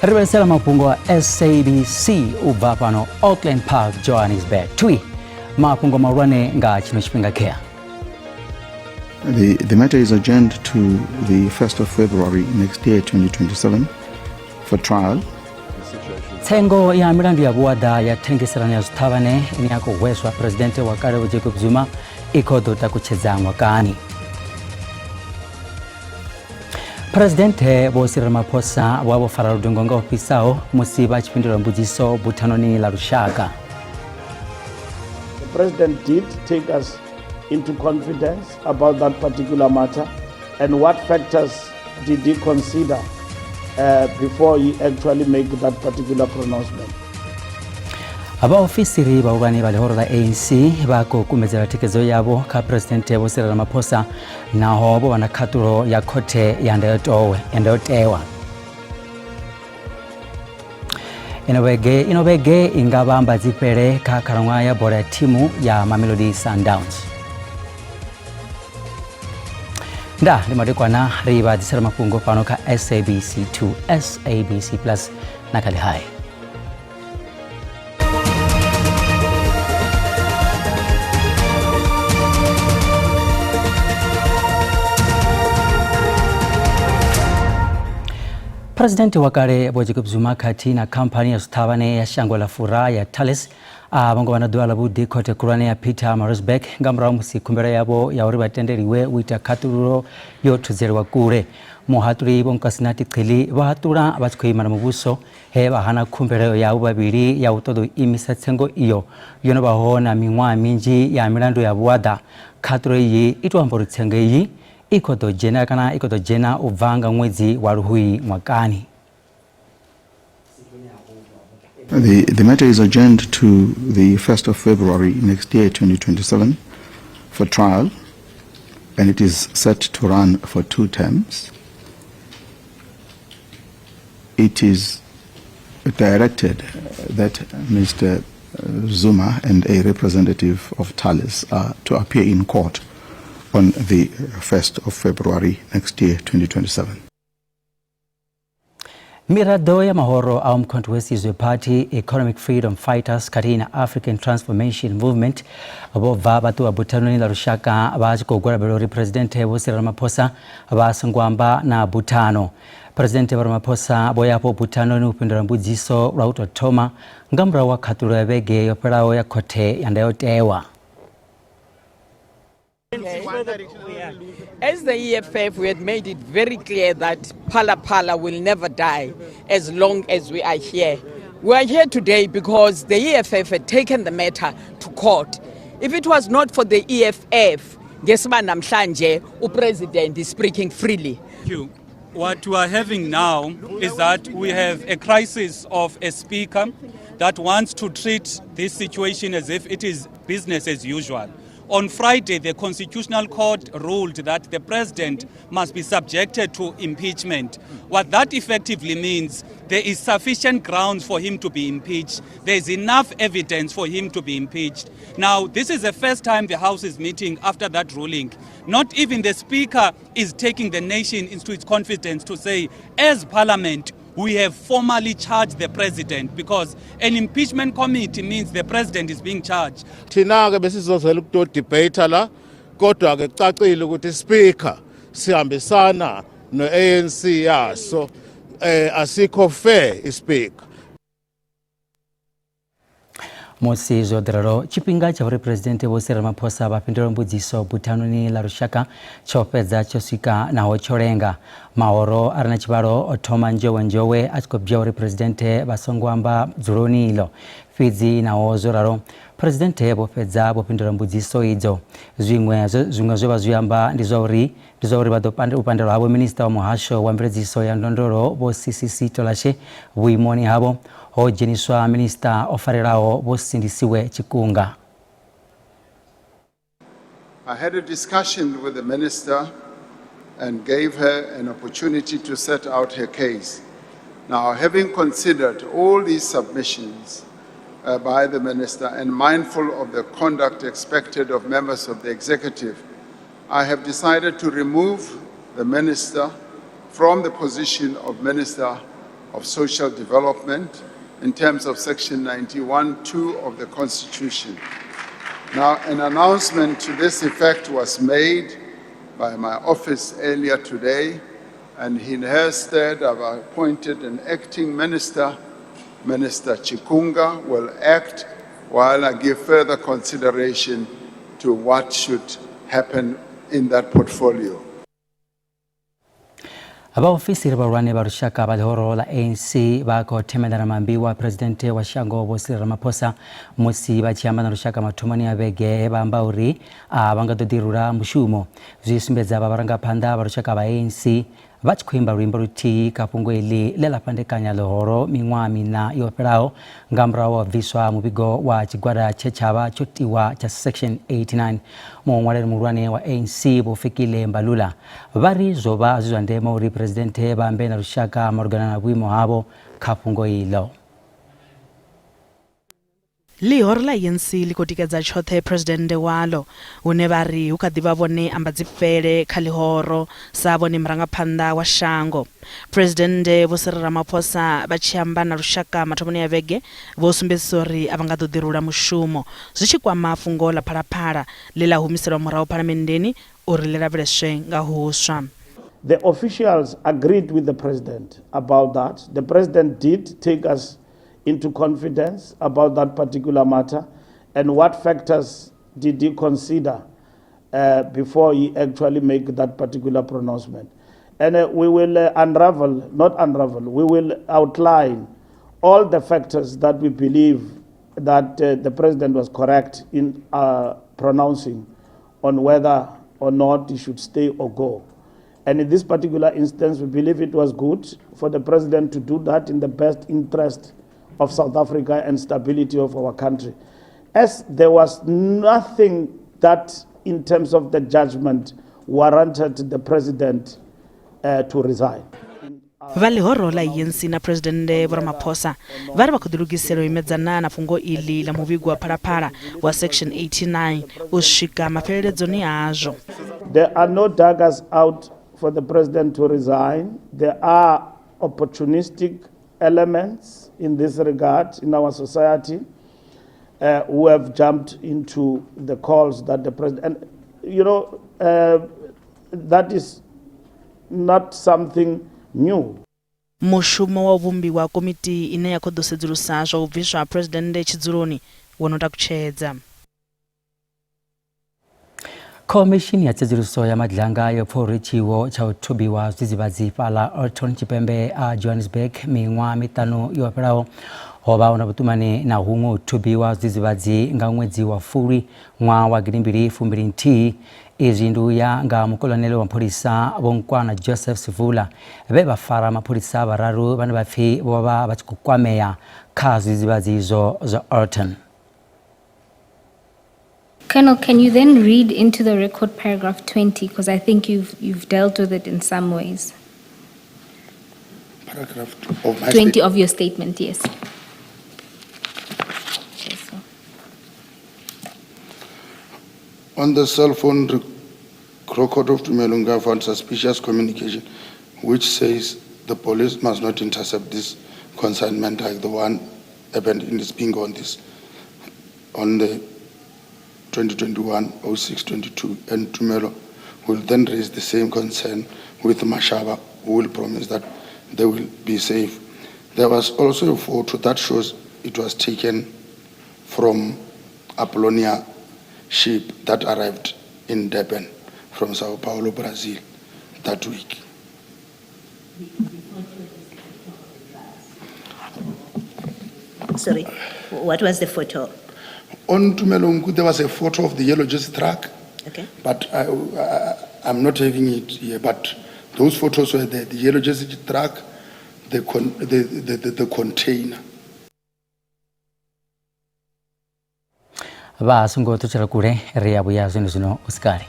Ri vhaisela mafhungo a SABC u bva fhano Auckland Park, Johannesburg. Twi mafhungo mahulwane nga tshino tshifhinga khea. The matter is adjourned to the 1st of February next year, 2027, for trial. Tsengo ya milandu ya vhuaḓa ya thengiselano ya zwiṱhavhane ine ya khou hweswa Phresidennde wa kale Vho Jacob Zuma i khou ḓo takutshedza ṅwakani. Phresidennde Vho Cyril Ramaphosa vho vha vho fara ludungo nga u fhisaho musi vha tshi fhindula mbudziso buthanoni ḽa lushaka. The president did take us into confidence about that particular matter, and what factors did he consider before he actually made that particular pronouncement? Vhaofisiri vhahulwane vha ḽihoro ḽa ANC vha khou kumedzela thikhedzo yavho kha Phresidennde Vho Cyril Ramaphosa naho vho vha na khaṱulo ya khothe ya ndayotewa. Ino vhege i nga vha mbadzifhele kha khalaṅwaha ya bola ya thimu ya Mamelodi Sundowns. Nda ndi madekwana ri vha ḓisela mafhungo fhano kha SABC 2, SABC Plus na kha Ḽihai. Presidente wa kale Vho Jacob Zuma khathihi na khamphani ya zwiṱhavhane ya shango ḽa Fura ya Thales a vho ngo vha na ḓuvha ḽavhuḓi khothe khulwane ya Peter Maritzburg nga murahu musi khumbelo yavho ya uri vha tendeliwe u ita khaṱululo yo thudzeliwa kule. Muhaṱuli Vho Nkosinathi Chili vho haṱula vha tshi khou ima na muvhuso he vha hana khumbelo ya vhavhili ya u ṱoḓa u imisa tsengo iyo yo no vhaho na miṅwaha minzhi ya milandu ya vhuaḓa. Khaṱulo iyi i tou amba uri tsengo iyi i khou ḓo dzhena kana i khou ḓo dzhena u bva nga ṅwedzi wa Luhuhi ṅwakani. The matter is adjourned to the 1st of February next year, 2027, for trial, and it is set to run for 2 terms. It is directed that Mr. Zuma and a representative of Thales are to appear in court on the 1st of February next year, 2027. Miraḓo ya mahoro a Umkhonto we Sizwe Party, Economic Freedom Fighters khathihi na African Transformation Movement vho bva vha ṱuwa buthanoni ḽa lushaka vha tshi khou gwalabela uri Phresidennde Vho Cyril Ramaphosa vha songo amba na buthano. Phresidennde Vho Ramaphosa vho ya afho buthanoni u fhindula mbudziso lwa u tou thoma nga murahu ha khaṱulo ya vhege yo fhelaho ya khothe ya ndayotewa. As the EFF, we had made it very clear that Phala Phala will never die as long as we are here. We are here today because the EFF had taken the matter to court. If it was not for the EFF, ngesiba namhlanje upresident is speaking freely. Thank you. What we are having now is that we have a crisis of a speaker that wants to treat this situation as if it is business as usual. On Friday, the Constitutional Court ruled that the president must be subjected to impeachment. What that effectively means, there is sufficient grounds for him to be impeached. There is enough evidence for him to be impeached. Now, this is the first time the House is meeting after that ruling. Not even the Speaker is taking the nation into its confidence to say, as Parliament, we have formally charged the president, because an impeachment committee means the president is being charged. Thina ke besizozela ukudebate la, kodwa ke kucacile ukuthi speaker sihambisana no-ANC yaso, asikho fair ispeaker. Musi zwo ḓirelo tshifhinga tsha uri Presidennde Vho Cyril Ramaphosa vha fhindule mbudziso buthanoni ḽa lushaka tsho fhedza tsho swika naho tsho lenga. Mahoro a re na tshivhalo o thoma nzhowenzhowe a tshi khou bya uri Presidennde vha songo amba dzuloni iḽo. Fhedzi naho zwo ralo, Presidennde vho fhedza vho fhindula mbudziso idzo. Zwiṅwe zwiṅwe zwe vha zwi amba ndi zwa uri ndi zwa uri vha ḓo u pandelwa havho Minisiṱa wa Muhasho wa Mveledziso ya Ndondolo Vho CCC Tolashe vhuimoni havho ho dzheniswa Minisiṱa o farelaho Vho Sindisiwe Chikunga. I had a discussion with the minister and gave her an opportunity to set out her case. Now, having considered all these submissions by the minister and mindful of the conduct expected of members of the executive, I have decided to remove the minister from the position of Minister of Social Development in terms of Section 91(2) of the Constitution. Now, an announcement to this effect was made by my office earlier today, and in her stead, I've appointed an acting minister. Minister Chikunga will act while I give further consideration to what should happen in that portfolio. Vhaofisiri vhahulwane vha lushaka vha ḽihoro ḽa ANC vha khou themendela maambiwa Phresidennde wa shango Vho Cyril Ramaphosa musi vha tshi amba na lushaka mathomoni a vhege he vha amba uri a vha nga ḓo ḓirula mushumo. Zwi sumbedza vha vharangaphanḓa vha lushaka vha ANC vha tshi khou imba luimbo luthihi kha fhungo iḽi ḽe ḽa fhandekanya ḽihoro miṅwaha miṋa yo fhelaho nga murahu ha u bviswa muvhigo wa tshigwada tshe tsha vha tsho tiwa tsha Section 89. Muṅwaleli muhulwane wa ANC Vho Fikile Mbalula vha ri zwo vha zwi zwa ndeme uri Phresidennde vha ambe na lushaka malugana na vhuimo havho kha fhungo iḽo. Ḽihoro ḽa ANC ḽi khou tikedza tshoṱhe Phresidennde waḽo, hune vha ri hu kha ḓi vha vhone ambadzifhele kha ḽihoro sa vhone murangaphanḓa wa shango. Phresidennde Vho Cyril Ramaphosa vha tshi amba na lushaka mathomoni a vhege vho sumbedzisa uri a vha nga ḓo ḓirula mushumo zwi tshi kwama fhungo ḽa Phalaphala ḽe ḽa humiselwa murahu Phalamenndeni uri ḽi lavheleswe nga huswa. The officials agreed with the president about that. The president did take us into confidence about that particular matter and what factors did he consider before he actually make that particular pronouncement. And we will unravel, not unravel, we will outline all the factors that we believe that the president was correct in pronouncing on whether or not he should stay or go. And in this particular instance, we believe it was good for the president to do that in the best interest of South Africa and stability of our country. As there was nothing that, in terms of the judgment, warranted the president to resign. Vha ḽihoro ḽa ANC na Phresidennde Vho Ramaphosa vha ri vha khou ḓilugisela u imedzana na fhungo iḽi ḽa muvhigo wa Phalaphala wa Section 89 u swika mafheleledzoni azwo. There are no daggers out for the president to resign. There are opportunistic elements in this regard in our society who have jumped into the calls that the president... And, you know, that is not something new. Mushumo wa u vhumbiwa komiti ine ya khou ḓo sedzulusa zwa u bviswa ha Phresidennde tshidzuloni wo no takutshedza. Khomishini ya tsedzuluso ya madlanga yo pfa uri tshiwo tsha u thubiwa zwidzidzivhadzi fhaḽa Alton Tshipembe a Johannesburg miṅwaha miṱanu yo fhelaho ho vha hu na vhuṱumani na huṅwe u thubiwa zwidzidzivhadzi nga ṅwedzi wa Fulwi ṅwaha wa 2021. Izwi ndi u ya nga mukolonele wa mapholisa Vho Nkwana Joseph Sivula vhe vha fara mapholisa vhararu vhane vha pfi vho vha vha tshi khou kwamea kha zwidzidzivhadzi izwo zwa Alton. Colonel, can you then read into the record paragraph 20, because I think you've dealt with it in some ways. Paragraph of my 20 of your statement, yes. Okay, so. On the cell phone record of Tumelo, I found suspicious communication, which says the police must not intercept this consignment like the one happened in this bingo on this, on the 2021-06-22, and Tumelo will then raise the same concern with Mashaba, who will promise that they will be safe. There was also a photo that shows it was taken from Apollonia ship that arrived in Durban from Sao Paulo, Brazil, that week. Sorry, what was the photo? On Tumelo Nku, there was a photo of the yellow jersey truck. Okay. But I'm not having it here, but those photos were there, the yellow jersey truck, the container. Vha songo ṱutshela kule, ri ya vhuya zwino zwino u si kale.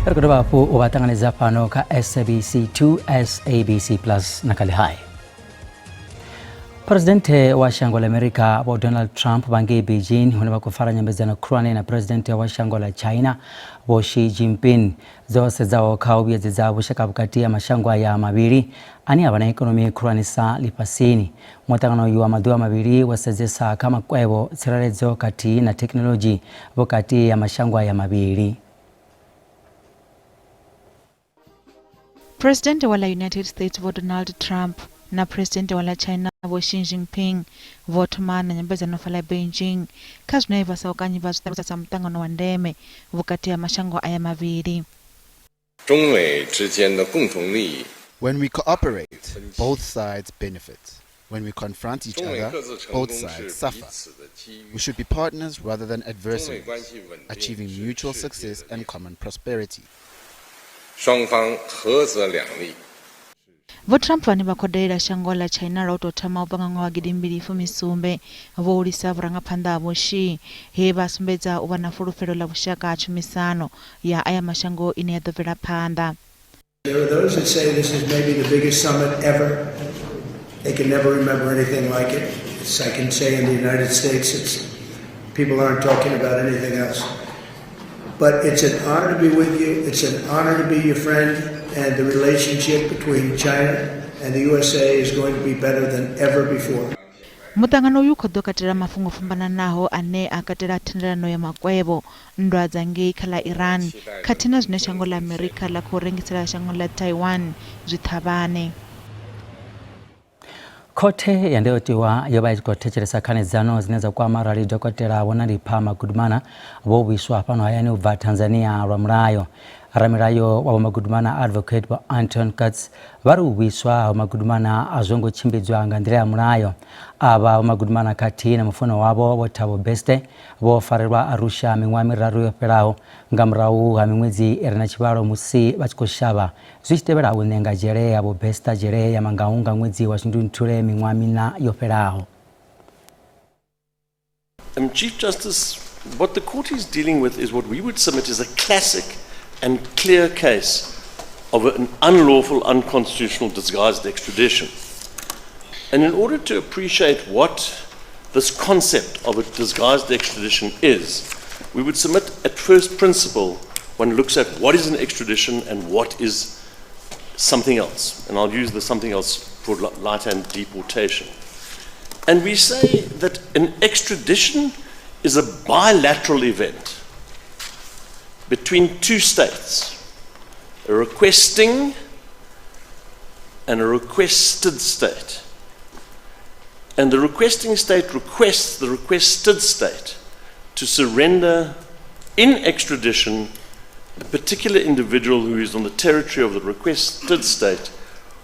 Ri khou dovha hafhu u vha ṱanganedza fhano kha SABC 2, SABC Plus na kha Ḽihai. Presidenthe wa shango ḽa Amerika Vho Donald Trump vha ngei Beijing hune vha khou fara nyambedzano khulwane na Presidenthe wa shango ḽa China Vho Xi Jinping dzo sedzaho kha u vhuyedzedza vhushaka vhukati ha mashango aya mavhili ane a vha na ikonomi khulwanesa ḽifhasini. Muṱangano uyu wa maḓuvha mavhili wo sedzesa kha makwevho, tsireledzo khathihi na thekhinoḽodzhi vhukati ha mashango aya mavhili. Phresidennde wa ḽa United States Vho Donald Trump na Phresidennde wa ḽa China Vho Xi Jinping vho thoma na nyambedzano fhaḽa Beijing kha zwine vhasaukanyi vha zwi ṱalusa sa muṱangano wa ndeme vhukati ha mashango aya mavhili. When we cooperate, both sides benefit. When we confront each other, both sides suffer. We should be partners rather than adversaries, achieving mutual success and common prosperity. Vho Trump vhane vha khou dalela shango ḽa China lwa u tou thoma u bva nga ṅwaha wa gidimbili fumi sumbe, vho hulisa vhurangaphanḓa ha Vho Xi he vha sumbedza u vha na fulufhelo ḽa vhushaka ha tshumisano ya aya mashango ine ya ḓo bvela phanḓa. There are those that say this is maybe the biggest summit ever. They can never remember anything like it. It's, I can say in the United States, it's people aren't talking about anything else. But it's an honor to be with you. It's an honor to be your friend. And the relationship between China and the USA is going to be better than ever before. Muṱangano uyu u khou ḓo katela mafhungo o fhambananaho ane a katela thendelano ya makwevho, nndwa dza ngei kha ḽa Iran khathihi na zwine shango ḽa Amerika ḽa khou rengisela shango ḽa Taiwan zwiṱhavhane. Khothe ya Ndayotewa yo vha i tshi khou thetshelesa khanedzano dzine dza kwama arali Dokotela Vho Nandipha Magudumana vho vhuiswa fhano hayani u bva Tanzania lwa mulayo. Ramilayo wa Vho Magudumana Advocate Vho Anton Katz vha ri u vhuiswa ha Vho Magudumana a zwo ngo tshimbidzwa nga nḓila ya mulayo. Avha Vho Magudumana khathihi na mufunwa wavho Vho Thabo Bester vho farelwa Arusha miṅwaha miraru yo fhelaho nga murahu ha miṅwedzi i re na tshivhalo musi vha tshi khou shavha zwi tshi tevhela u ṋenga dzhele ya Vho Bester dzhele ya Mangaung nga ṅwedzi wa Shundunthule miṅwaha miṋa yo fhelaho. Chief Justice, what the court is dealing with is what we would submit is a classic and clear case of an unlawful, unconstitutional disguised extradition. And in order to appreciate what this concept of a disguised extradition is, we would submit at first principle one looks at what is an extradition and what is something else. And I'll use the something else for light and deportation. And we say that an extradition is a bilateral event between two states, a requesting and a requested state. And the requesting state requests the requested state to surrender in extradition a particular individual who is on the territory of the requested state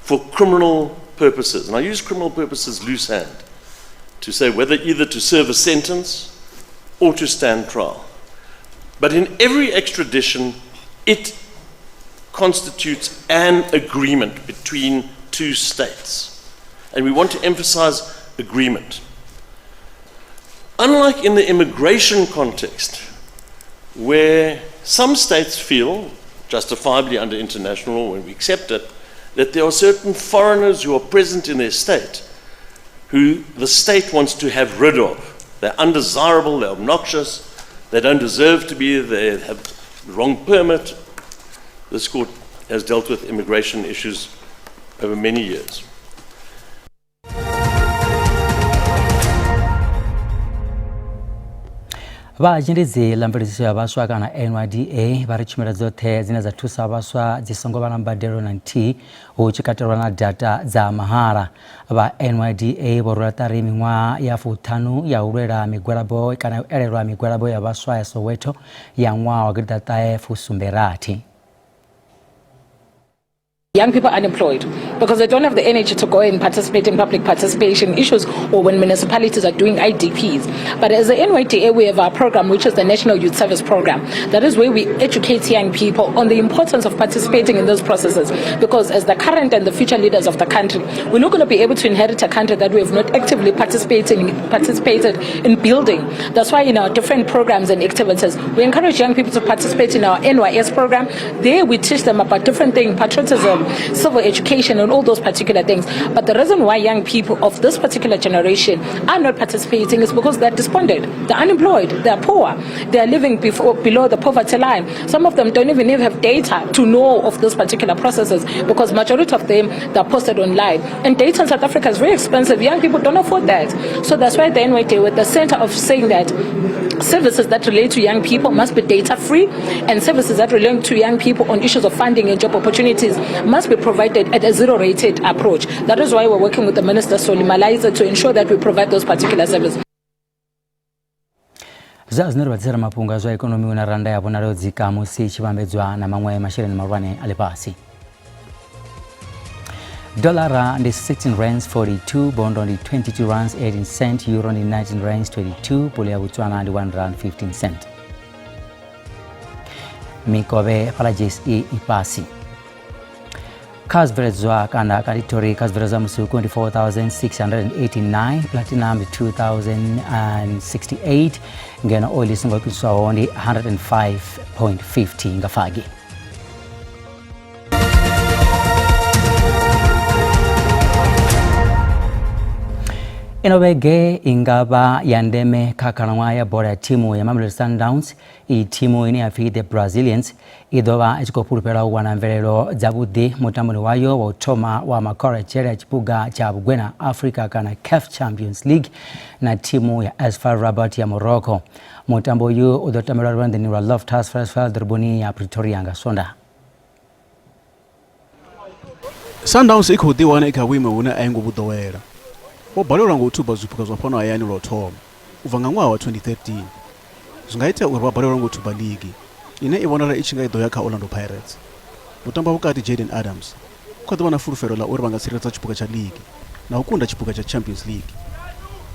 for criminal purposes. And I use criminal purposes loose hand to say whether either to serve a sentence or to stand trial. But in every extradition, it constitutes an agreement between two states. And we want to emphasize agreement. Unlike in the immigration context, where some states feel, justifiably under international law when we accept it, that there are certain foreigners who are present in their state who the state wants to have rid of. They're undesirable, they're obnoxious, they don't deserve to be there, they have the wrong permit. This court has dealt with immigration issues over many years. Vha zhendedzi ḽa mveledziso ya vhaswa kana NYDA vha ri tshumelo dzoṱhe dzine dza thusa vhaswa dzi songo vha na mbadelo na nthihi hu tshi katelwa na data dza mahala. Vha NYDA vho rwela ṱari miṅwaha ya fuṱhanu ya u lwela migwalabo kana u elelwa migwalabo ya vhaswa ya Soweto ya ṅwaha wa gidiḓaṱahe fusumbe rathi. Young people are unemployed because they don't have the energy to go and participate in public participation issues or when municipalities are doing IDPs. But as the NYDA, we have our program, which is the National Youth Service Program. That is where we educate young people on the importance of participating in those processes, because as the current and the future leaders of the country, we're not going to be able to inherit a country that we have not actively participated in building. That's why in our different programs and activities, we encourage young people to participate in our NYS program. There we teach them about different things, patriotism, civil education and all those particular things. But the reason why young people of this particular generation are not participating is because they're despondent, they're unemployed, they're poor, they're living before, below the poverty line. Some of them don't even have data to know of those particular processes because majority of them, they're posted online. And data in South Africa is very expensive. Young people don't afford that. So that's why the NYDA, with the center of saying that services that relate to young people must be data free and services that relate to young people on issues of funding and job opportunities must be provided at a zero rated approach. That is why we're working with the Minister Solly Molaisa to ensure that we provide those particular services. Zwa zwino ri vha ḓisela mafhungo a zwa ikonomi hune randa ya vhonala yo dzika musi i tshi vhambedzwa na maṅwe masheleni mahulwane a ḽifhasi. Dolara ndi 16 rands 42, bondo ndi 22 rands 18 cent, euro ndi 19 rands 22, pula ya Botswana ndi 1 rand 15 cent. Mikovhe fhala JSE i fhasi. Kha zwibveledzwa kana kha tori kha zwibveledzwa musuku ndi 4689, platinum ndi 2068, ngeno oil i songo fhiswaho ndi 105.50 nga fagi. Ino vhege i nga vha ya ndeme kha khalaṅwaha ya bola ya thimu ya Mamelodi Sundowns. Iyi thimu ine ya pfi The Brazilians i ḓo vha i tshi khou fhulufhela u wana mvelelo dzavhuḓi mutamboni wayo wa u thoma wa makhoretshele ya tshiphuga tsha vhugwena Africa kana CAF Champions League na thimu ya AS FAR Rabat ya Morocco. Mutambo uyu u ḓo tambelwa luvhanḓeni lwa Loftus Versfeld ḓoroboni ya Pretoria nga Swondaha. Sundowns i khou ḓiwana i kha vhuimo vhune a i ngo vhu ḓowela. Vho balelwa nga u thuba zwiphuga zwa fhano hayani lwa u thoma u bva nga ṅwaha wa 2013. Zwi nga itea uri vha balelwe nga u thuba ligi, ine i vhonala i tshi nga i ḓo ya kha Orlando Pirates. Mutambi wa vhukati Jayden Adams u kha ḓi vha na fulufhelo ḽa uri vha nga tsireledza tshiphuga tsha ligi na u kunda tshiphuga tsha Champions League.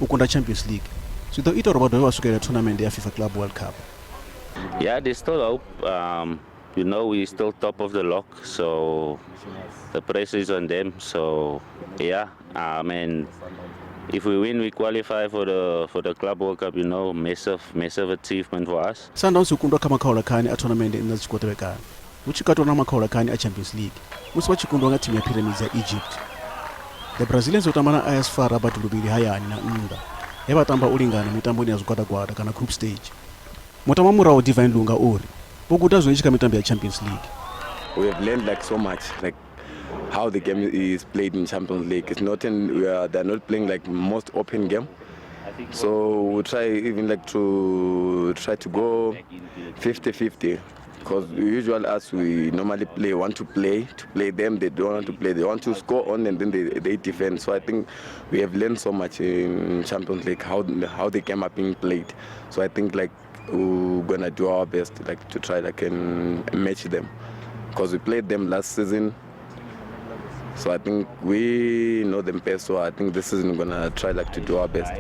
U kunda Champions League zwi ḓo ita uri vha dovhe vha swikelele thonamennde ya FIFA Club World Cup. Yeah, there's still hope. You know, we're still top of the log, so the pressure is on them. So, yeah, and if we win, we qualify for the for the Club World Cup. You know, massive, massive achievement for us. Sundowns yo kundwa kha makhaulakhani a thonamennde nṋa dzi tshi khou tevhekana, hu tshi katelwa na makhaulakhani a Champions League musi vha tshi kundwa nga thimu ya Pyramids ya Egypt. The Brazilians vho tamba na AS FAR Rabat luvhili hayani na nnḓa, he vha tamba u lingana mitamboni ya zwigwadagwada kana group stage. Mutambi wa murahu Divine Lunga o ri vho guda zwinzhi kha mitambo ya Champions League. We have learned like so much, like how the game is played in Champions League. It's not in, we are, they're not playing like most open game. So we try even like to try to go 50-50 because usually us we normally play want to play to play them they don't want to play they want to score on and then they, they defend so i think we have learned so much in champions league how how the game are being played so i think like we're gonna do our best like to try like and match them because we played them last season so i think we know them best so i think this season we're gonna try like to do our best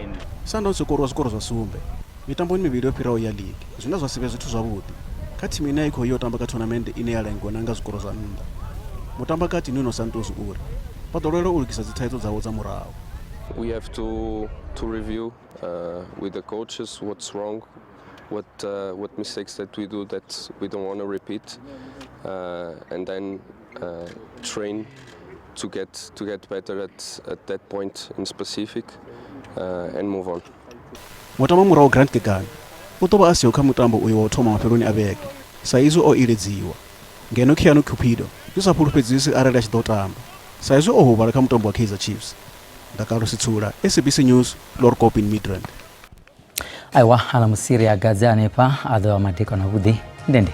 Sundowns yo koriwa zwikoro zwa sumbe mitamboni mivhili yo fhiraho ya ligi zwine zwa si vhe zwithu zwavhuḓi kha thimu ine ya khou yo tamba kha thonamennde ine ya langiwa na nga zwikoro zwa nnḓa. Mutambakati Nuno Santos u ri vha ḓo lwela u lugisa dzithaidzo dzavho dza murahu. We have to to review uh, with the coaches what's wrong, what uh, what mistakes that we do that we don't want to repeat, uh, and then uh, train to get to get better at, at that point in specific uh, and move on. Mutambo murahu Grant Kekana u ḓo vha a siho kha mutambo uyo wa u thoma mafheloni a vhege sa izwi o iledziwa, ngeno Keanu Cupido zwi sa fhulufhedzisi arali a tshi ḓo tamba sa izwi o huvhala kha mutambo wa Kaizer Chiefs. Dakalo Sitsula, SABC News, Chloorkop in Midrand. Aiwa, ala musiri a gadze hanefha a ḓo vha madekwana avhuḓi ndende.